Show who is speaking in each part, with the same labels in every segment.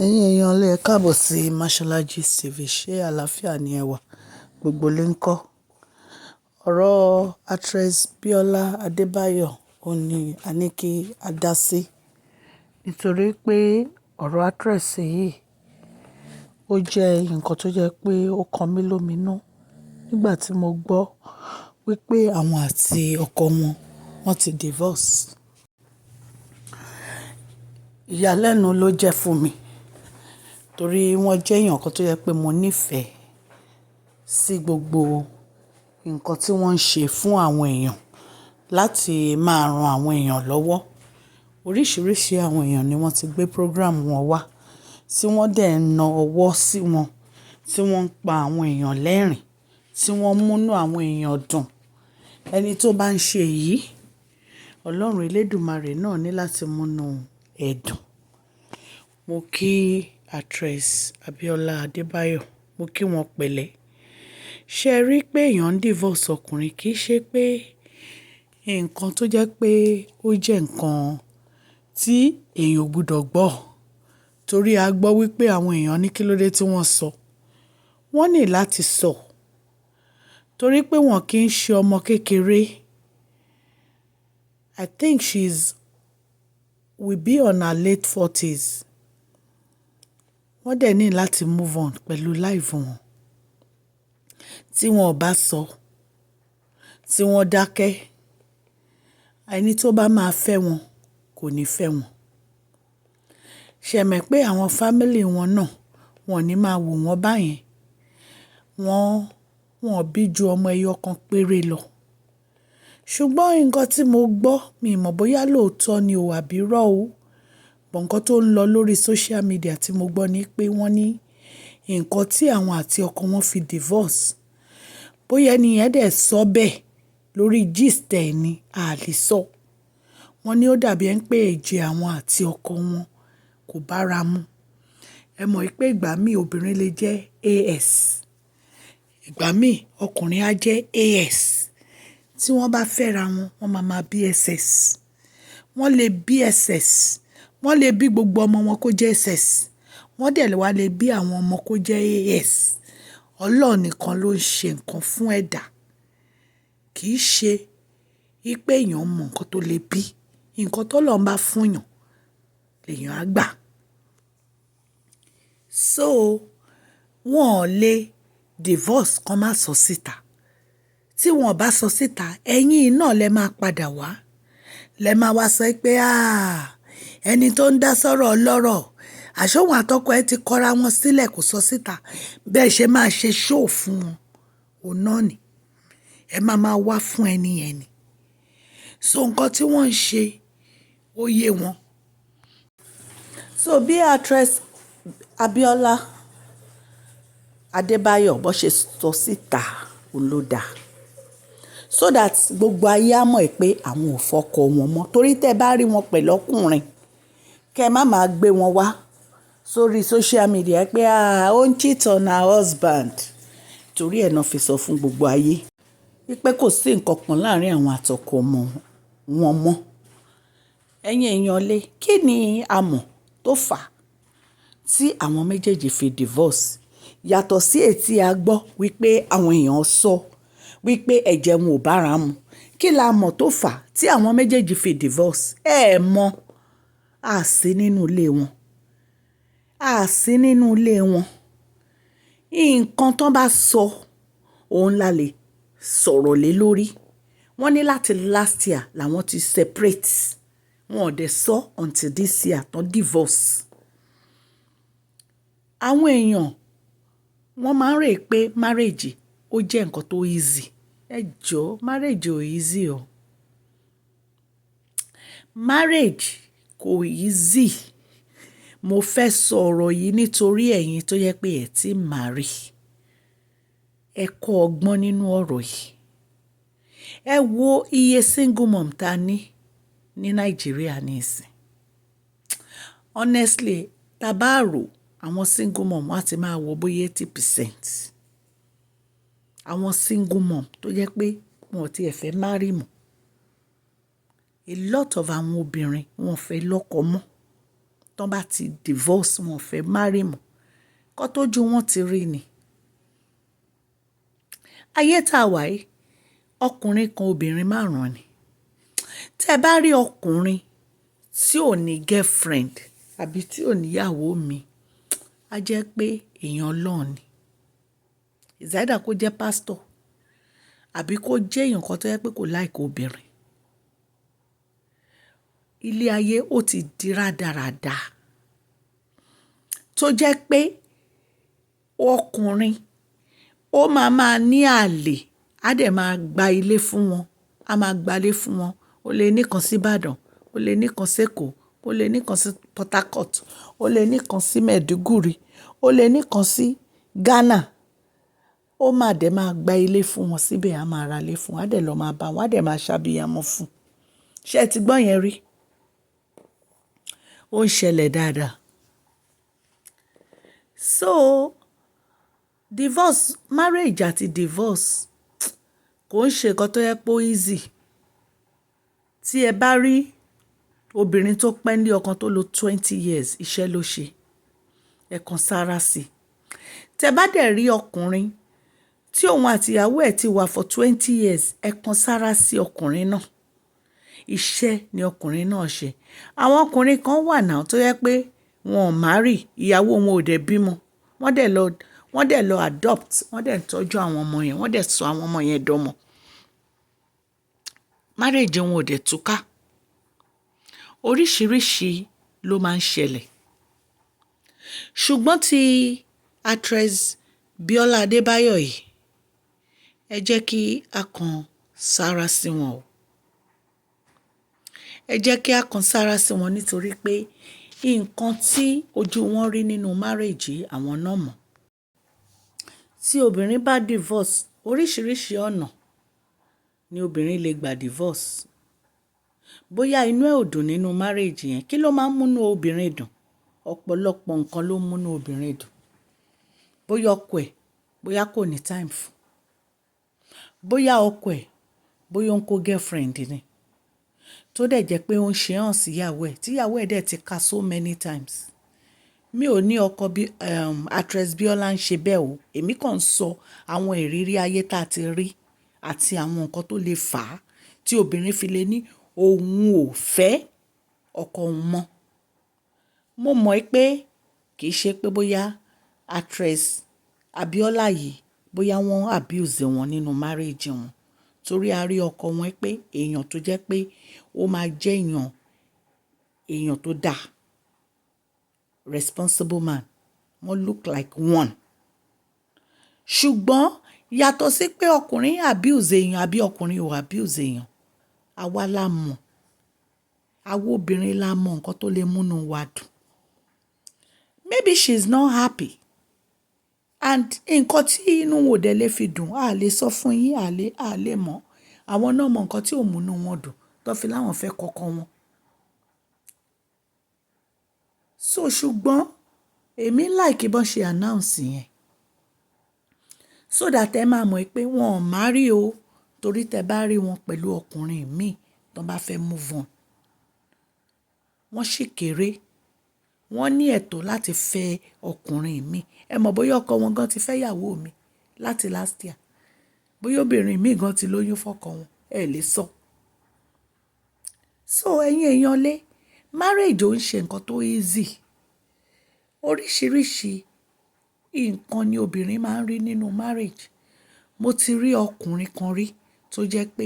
Speaker 1: Ẹ̀yin èèyàn lè káàbọ̀ sí Mashola Gist TV. Ṣé àlàáfíà ni ẹ wà? Gbogbo lè ń kọ́. Ọ̀rọ̀ actress Biola Adebayo òun ní a ní kí a dá sí. Nítorí pé ọ̀rọ̀ actress yìí ó jẹ́ nǹkan tó jẹ́ pé ó kan mí lómìnú nígbà tí mo gbọ́ wípé àwọn àti ọkọ wọn, wọ́n ti divorce. Ìyàlẹ́nu ló jẹ́ fún mi torí wọ́n jẹ́ èèyàn kan tó jẹ́ pé mo nífẹ̀ẹ́ sí gbogbo nǹkan tí wọ́n ń ṣe fún àwọn èèyàn láti máa ran àwọn èèyàn lọ́wọ́. Oríṣiríṣi àwọn èèyàn ni wọ́n ti gbé program wọn wá, tí wọ́n dẹ̀ ń na ọwọ́ sí wọn, tí wọ́n ń pa àwọn èèyàn lẹ́rìn-ín, tí wọ́n ń múnú àwọn èèyàn dùn. Ẹni tó bá ń ṣe èyí, Ọlọ́run elédùmarè náà ní láti múnú ẹ dùn. Mo kí actress Abiola Adebayo, mo kí wọn pẹ̀lẹ́. Ṣé ẹ rí pé èèyàn ń divorce ọkùnrin kì í ṣe pé nǹkan tó jẹ́ pé ó jẹ́ nǹkan tí èèyàn ò gbọdọ̀ gbọ́. Torí a gbọ́ wípé àwọn èèyàn ní kílódé tí wọ́n sọ. Wọ́n ní láti sọ. Torí pé wọ́n kì í ṣe ọmọ kékeré. I think she's will be on her late forties. Wọ́n dẹ̀ ní láti move on pẹ̀lú life wọn. Tí wọ́n ò bá sọ, tí wọ́n dákẹ́, ẹni tó bá máa fẹ́ wọn kò ní fẹ́ wọn. Ṣé ẹ mọ̀ pé àwọn family wọn náà wọ́n ò ní máa wò wọ́n báyẹn. Wọ́n, wọ́n bí ju ọmọ ẹyọ kan péré lọ. Ṣùgbọ́n nǹkan tí mo gbọ́, mi ò mọ̀ bóyá lóòótọ́ ni o àbí irọ́ o. But nǹkan tó ń lọ lórí social media tí mo gbọ́ ni pé wọ́n ní nǹkan tí àwọn àti ọkọ wọn fi divorce. Bóyá ẹni yẹn dẹ̀ sọ bẹ́ẹ̀ lórí gist ẹ ni, a lè sọ. Wọ́n ní ó dàbí ẹ pé ẹ̀jẹ̀ àwọn àti ọkọ wọn kò bá ara mu. Ẹ mọ̀ pé ìgbà mí obìnrin lè jẹ́ AS, ìgbà mí ọkùnrin á jẹ́ AS. Tí wọ́n bá fẹ́ra wọn, wọ́n máa ma bí SS. Wọ́n lè bí SS, wọ́n lè bí gbogbo ọmọ wọn kó jẹ́ SS. Wọ́n dẹ̀ wá lè bí àwọn ọmọ kó jẹ́ AS. Ọlọ́run nìkan ló ń ṣe nǹkan fún ẹ̀dá. Kì í ṣe wípé èèyàn mọ nǹkan tó lè bí. Nǹkan tó Ọlọ́run bá fún èèyàn, èèyàn á gbà. So wọ́n ò lè divorce kan má sọ síta. Tí wọ́n bá sọ síta, ẹ̀yin náà lẹ máa padà wá. Lẹ máa wá sọ pé, "àh! Ẹni tó ń dá sọ́rọ̀ ọlọ́rọ̀, àṣé òun àtọkọ ẹ ti kọra wọn sílẹ̀ kò sọ síta." Bẹ́ẹ̀ ṣe máa ṣe show fún wọn. Òun náà ni. Ẹ máa máa wá fún ẹni yẹn ni. So nǹkan tí wọ́n ń ṣe ó yé wọn. So bí actress Abiola Adebayo bó ṣe sọ síta, òun ló dá. So that gbogbo ayé á mọ̀ pé àwọn ò fọkọ wọn mọ́. Torí tí ẹ bá rí wọn pẹ̀lú ọkùnrin, kí ẹ má máa gbé wọn wá sórí social media pé, "àh, ó ń cheat on her husband." Torí ẹ náà fi sọ fún gbogbo ayé wípé kò sí ǹkan kan láàárín àwọn àti ọkọ wọn mọ́. Ẹ̀yin èèyàn lé, kí ni a mọ̀ tó fà tí àwọn méjèèjì fi divorce? Yàtọ̀ sí èyí tí a gbọ́ wípé àwọn èèyàn sọ wípé ẹ̀jẹ̀ wọn ò bá ara mu. Kí la mọ̀ tó fà tí àwọn méjèèjì fi divorce? Ẹ mọ̀, a sí nínú ilé wọn. A sí nínú ilé wọn. Nǹkan tó bá sọ, òun la lè sọ̀rọ̀ lé lórí. Wọ́n ní láti last year làwọn ti separate. Wọn ò dẹ̀ sọ until this year tán divorce. Àwọn èèyàn wọ́n máa ń rò pé marriage ó jẹ́ nǹkan tó easy. Ẹ jọ, marriage ò easy o. Marriage kò easy. Mo fẹ́ sọ ọ̀rọ̀ yìí nítorí ẹ̀yin tó jẹ pé ẹ ti marry. Ẹ kọ́ ọgbọ́n nínú ọ̀rọ̀ yìí. Ẹ wo iye single mom ta ní Nàìjíríà nísìnyí. Honestly, tá bá rò, àwọn single mom wọ́n á ti máa wọ bóyá 80%. Àwọn single mom tó jẹ́ pé wọn ò tí ì fẹ́ marry mọ́. A lot of àwọn obìnrin wọn ò fẹ́ lọ́kọ mọ́. Tán bá ti divorce, wọn ò fẹ́ marry mọ́. Nǹkan tójú wọn ti rí ni. Ayé tá wà yìí, ọkùnrin kan obìnrin márùn-ún ni. Tẹ bá rí ọkùnrin tí ò ní girlfriend àbí tí ò ní ìyàwó mi, a jẹ́ pé èèyàn Ọlọ́run ni. It's either kó jẹ́ pastor àbí kó jẹ́ èèyàn kan tó jẹ́ pé kò like obìnrin. Ilé ayé ó ti di rádaràda. Tó jẹ́ pé ọkùnrin ó máa máa ní àlè, á dẹ̀ máa gba ilé fún wọn, á máa gba ilé fún wọn. Ó lè ní kan sí Ìbàdàn, ó lè ní kan sí Èkó, ó lè ní kan sí Port Harcourt, ó lè ní kan sí Maiduguri, ó lè ní kan sí Ghana. Ó máa dẹ̀ máa gba ilé fún wọn síbẹ̀, á máa ra ilé fún wọn, á dẹ̀ lọ máa bá wọn, á dẹ̀ máa ṣàbíyamọ fún. Ṣé ẹ ti gbọ́ yẹn rí? Ó ń ṣẹlẹ̀ dáadáa. So divorce, marriage àti divorce kò ń ṣe nǹkan tó jẹ́ pé ó easy. Tí ẹ bá rí obìnrin tó pẹ́ ní ọkọ tó lo 20 years, iṣẹ́ ló ṣe. Ẹ kan sára sí i. Tẹ bá dẹ̀ rí ọkùnrin tí òun àti ìyàwó ẹ̀ ti wà for 20 years, ẹ kan sára sí ọkùnrin náà. Iṣẹ́ ni ọkùnrin náà ṣe. Àwọn ọkùnrin kan wà náà tó jẹ́ pé wọn ò marry, ìyàwó wọn ò dẹ̀ bímọ. Wọ́n dẹ̀ lọ adopt, wọ́n dẹ̀ ń tọ́jú àwọn ọmọ yẹn, wọ́n dẹ̀ sọ àwọn ọmọ yẹn dọmọ. Marriage wọn ò dẹ̀ túká. Oríṣìíríṣìí ló máa ń ṣẹlẹ̀. Ṣùgbọ́n tí actress Biola Adebayo yìí, ẹ jẹ́ kí a kan sára sí wọn o. Ẹ jẹ́ kí a kan sára sí wọn nítorí pé nǹkan tí ojú wọn rí nínú marriage, àwọn náà mọ̀. Tí obìnrin bá divorce, oríṣìíríṣìí ọ̀nà ni obìnrin lè gbà divorce. Bóyá inú ẹ̀ ò dùn nínú marriage yẹn, kí ló máa ń múnú obìnrin dùn? Ọ̀pọ̀lọpọ̀ nǹkan ló ń múnú obìnrin dùn. Bóyá ọkọ ẹ̀, bóyá kò ní time fún. Bóyá ọkọ ẹ̀, bóyá ó ń kó girlfriend ni. Tó dẹ̀ jẹ́ pé ó ń ṣe hàn sí ìyàwó ẹ̀, tí ìyàwó ẹ̀ dẹ̀ ti ka so many times. Mi ò ní ọkọ bí actress Biola ń ṣe bẹ́ẹ̀ o. Èmi kàn ń sọ àwọn ìrírí ayé tá a ti rí àti àwọn nǹkan tó lè fà á tí obìnrin fi lè ní òun ò fẹ́ ọkọ òun mọ́. Mo mọ̀ pé kì í ṣe pé bóyá actress Abiola yìí, bóyá wọ́n abuse wọn nínú marriage wọn. Torí a rí ọkọ wọn pé èèyàn tó jẹ́ pé ó máa jẹ́ èèyàn, èèyàn tó dá, responsible man. Wọ́n look like one. Ṣùgbọ́n yàtọ̀ sí pé ọkùnrin abuse èèyàn àbí ọkùnrin ò abuse èèyàn, àwa la mọ̀. Àwa obìnrin la mọ̀ nǹkan tó lè múnú wa dùn. Maybe she is not happy. And nǹkan tí inú wọn ò dẹ̀ lè fi dùn, a lè sọ fún yín, a lè mọ̀. Àwọn náà mọ nǹkan tí ò múnú wọn dùn tó fi láwọn fẹ́ kọ́kọ́ wọn. So ṣùgbọ́n èmi like bó ṣe announce yẹn. So that ẹ máa mọ̀ pé wọ́n ò marry o. Torí tẹ bá rí wọn pẹ̀lú ọkùnrin míì tó bá fẹ́ move on. Wọ́n sì kéré. Wọ́n ní ẹ̀tọ́ láti fẹ́ ọkùnrin míì. Ẹ mọ̀ bóyá ọkọ wọn gan ti fẹ́ ìyàwó mi láti last year. Bóyá obìnrin míì gan ti lóyún fọ́kọ wọn, ẹ lè sọ. So ẹ̀yin èèyàn lé, marriage ò ń ṣe nǹkan tó easy. Oríṣìíríṣìí nǹkan ni obìnrin máa ń rí nínú marriage. Mo ti rí ọkùnrin kan rí tó jẹ́ pé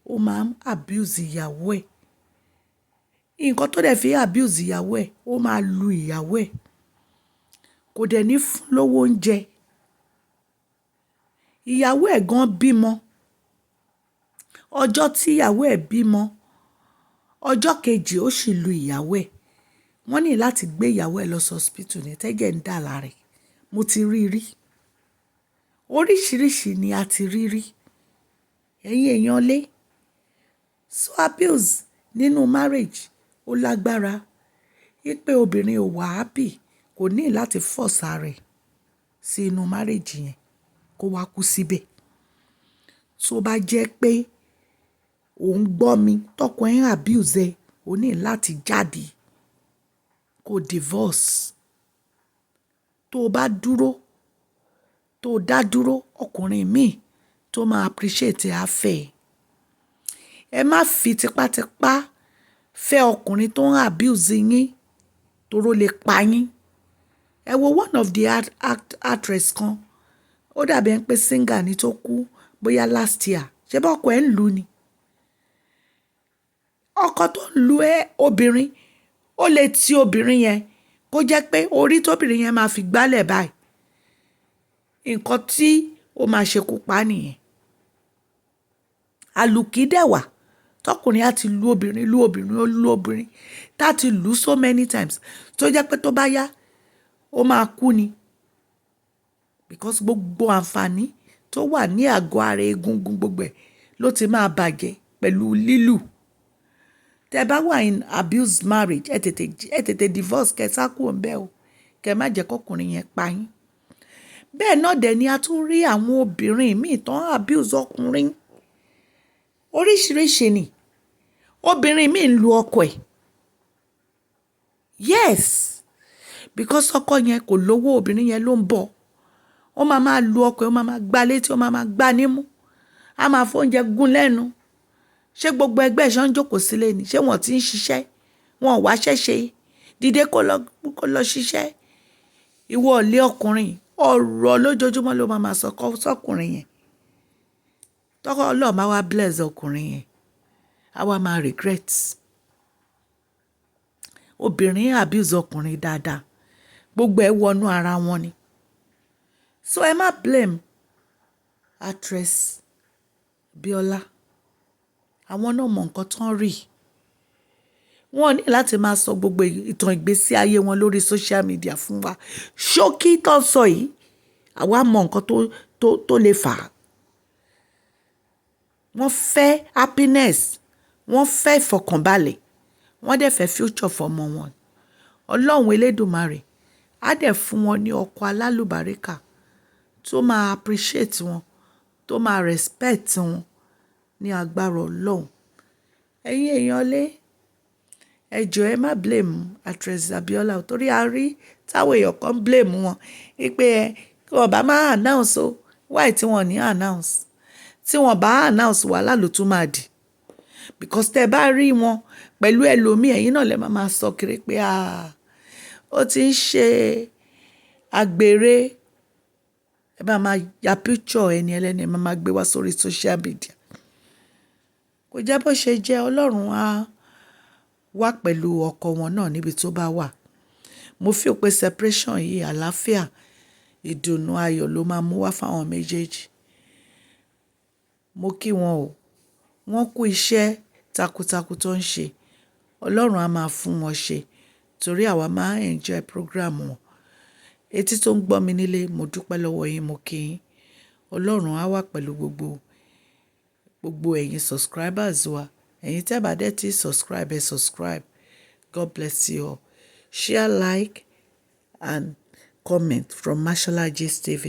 Speaker 1: ó máa ń abuse ìyàwó ẹ̀. Nǹkan tó dẹ̀ fi abuse ìyàwó ẹ̀, ó máa lu ìyàwó ẹ̀. Kò dẹ̀ ní fún lówó oúnjẹ. Ìyàwó ẹ̀ gan bímọ. Ọjọ́ tí ìyàwó ẹ̀ bímọ, ọjọ́ kejì ó sì lu ìyàwó ẹ̀. Wọ́n ní láti gbé ìyàwó ẹ̀ lọ sí hospital ní tẹ́jẹ̀ ń dà lára ẹ̀. Mo ti rí rí. Oríṣìíríṣìí ni a ti rí rí. Ẹ̀yin èèyàn lé. So abuse nínú marriage ó lágbára. Wípé obìnrin ò wà happy, kò ní láti force ara rẹ̀ sí inú marriage yẹn kó wá kú síbẹ̀. Tó bá jẹ́ pé ò ń gbọ́ mi, tọkọ ẹ ń abuse ẹ, o ní láti jáde. Kó divorce. Tó o bá dúró, tó o dá dúró, ọkùnrin míì tó máa appreciate ẹ á fẹ́ ẹ. Ẹ má fi tipátipá fẹ́ ọkùnrin tó ń abuse yín, torí ó lè pa yín. Ẹ wo one of the actress kan, ó dàbí ẹni pé singer ni, tó kú bóyá last year. Ṣé bá ọkọ ẹ̀ ń lù ni? Ọkọ tó ń lu ẹ́ obìnrin, ó lè ti obìnrin yẹn kó jẹ́ pé orí tóbìnrin yẹn máa fi gbálẹ̀ báyìí. Nǹkan tí ó máa ṣekú pa nìyẹn. Àlùkí dẹ̀ wà tọkùnrin á ti lu obìnrin, lu obìnrin, ó lu obìnrin, tá ti lù so many times, tó jẹ́ pé tó bá yá, ó máa kú ni. Because gbogbo àǹfààní tó wà ní àgọ́ ara, egungun, gbogbo ẹ̀ ló ti máa bàjẹ́ pẹ̀lú lílù. Tẹ bá wà in abuse marriage, ẹ tètè divorce, kẹ sá kúrò ńbẹ̀ o, kẹ má jẹ́ kọkùnrin yẹn pa yín. Bẹ́ẹ̀ náà dẹ̀ ni a tún rí àwọn obìnrin míì tó ń abuse ọkùnrin. Oríṣiríṣi ni. Obìnrin míì ń lu ọkọ ẹ̀. Yes, because ọkọ yẹn kò lówó, obìnrin yẹn ló ń bọ̀. Ó máa máa lu ọkọ ẹ̀, ó máa máa gbá létí, ó máa máa gbá nímú. A máa fóúnjẹ gún lẹ́nu. Ṣé gbogbo ẹgbẹ́ ẹ̀ ṣọ́ ń jókòó sílé ni? Ṣé wọ́n ti ń ṣiṣẹ́? Wọn ò wá ṣẹ́ṣe. Dìde kó lọ ṣiṣẹ́. Ìwọ ọ̀lẹ ọkùnrin, ọ̀rọ̀ lójoojúmọ́ ló máa máa sọ sọ́kùnrin yẹn. Tọ́kọ Ọlọ́run bá wá bless ọkùnrin yẹn, á wá máa regret. Obìnrin abuse ọkùnrin dáadáa. Gbogbo ẹ̀ wọnú ara wọn ni. So ẹ má blame actress Biola. Àwọn náà mọ nǹkan tó ń rí. Wọ́n ní láti máa sọ gbogbo ìtàn ìgbésí ayé wọn lórí social media fún wa. Ṣókí tó ń sọ yìí, àwa mọ nǹkan tó lè fà á. Wọ́n fẹ́ happiness, wọ́n fẹ́ ìfọ̀kànbalẹ̀, wọ́n dẹ̀ fẹ́ future fọ́mọ wọn. Ọlọ́run Elédùmarè á dẹ̀ fún wọn ní ọkọ alálùbáríkà tó máa appreciate wọn, tó máa respect wọn ní agbára Ọlọ́run. Ẹ̀yin èèyàn lé, ẹ jọ̀ọ́, ẹ má blame actress Abiola o, torí a rí táwọn èèyàn kan blame wọn wípé ẹ kí wọ́n bá máa announce o. Why tí wọ́n ní announce? Tí wọ́n bá announce, wàhálà ló tún máa dì. Because tẹ́ ẹ bá rí wọn pẹ̀lú ẹlòmíì, ẹ̀yin náà lè máa máa sọ kiri pé, ah, ó ti ń ṣe àgbèrè. Ẹ bá máa ya picture ẹni ẹlẹ́ni, ẹ máa máa gbé wá sórí social media. Kò jẹ́ bó ṣe jẹ́. Ọlọ́run á wà pẹ̀lú ọkọ wọn náà níbi tó bá wà. Mo feel pé separation yìí, àlàáfíà, ìdùnnú, ayọ̀ ló máa mú wá fún àwọn méjèèjì. Mo kí wọn o. Wọ́n kú iṣẹ́ takuntakun tó ń ṣe. Ọlọ́run á máa fún wọn ṣe torí àwa máa ń enjoy program wọn. Etí tó ń gbọ́ mi nílé, mo dúpẹ́ lọ́wọ́ yín, mo kí yín. Ọlọ́run á wà pẹ̀lú gbogbo ẹ̀yin subscribers wa. Ẹ̀yin tí ẹ bá dẹ̀ tí subscribe, ẹ subscribe. God bless you all. Share, like and comment from Mashola Gist TV.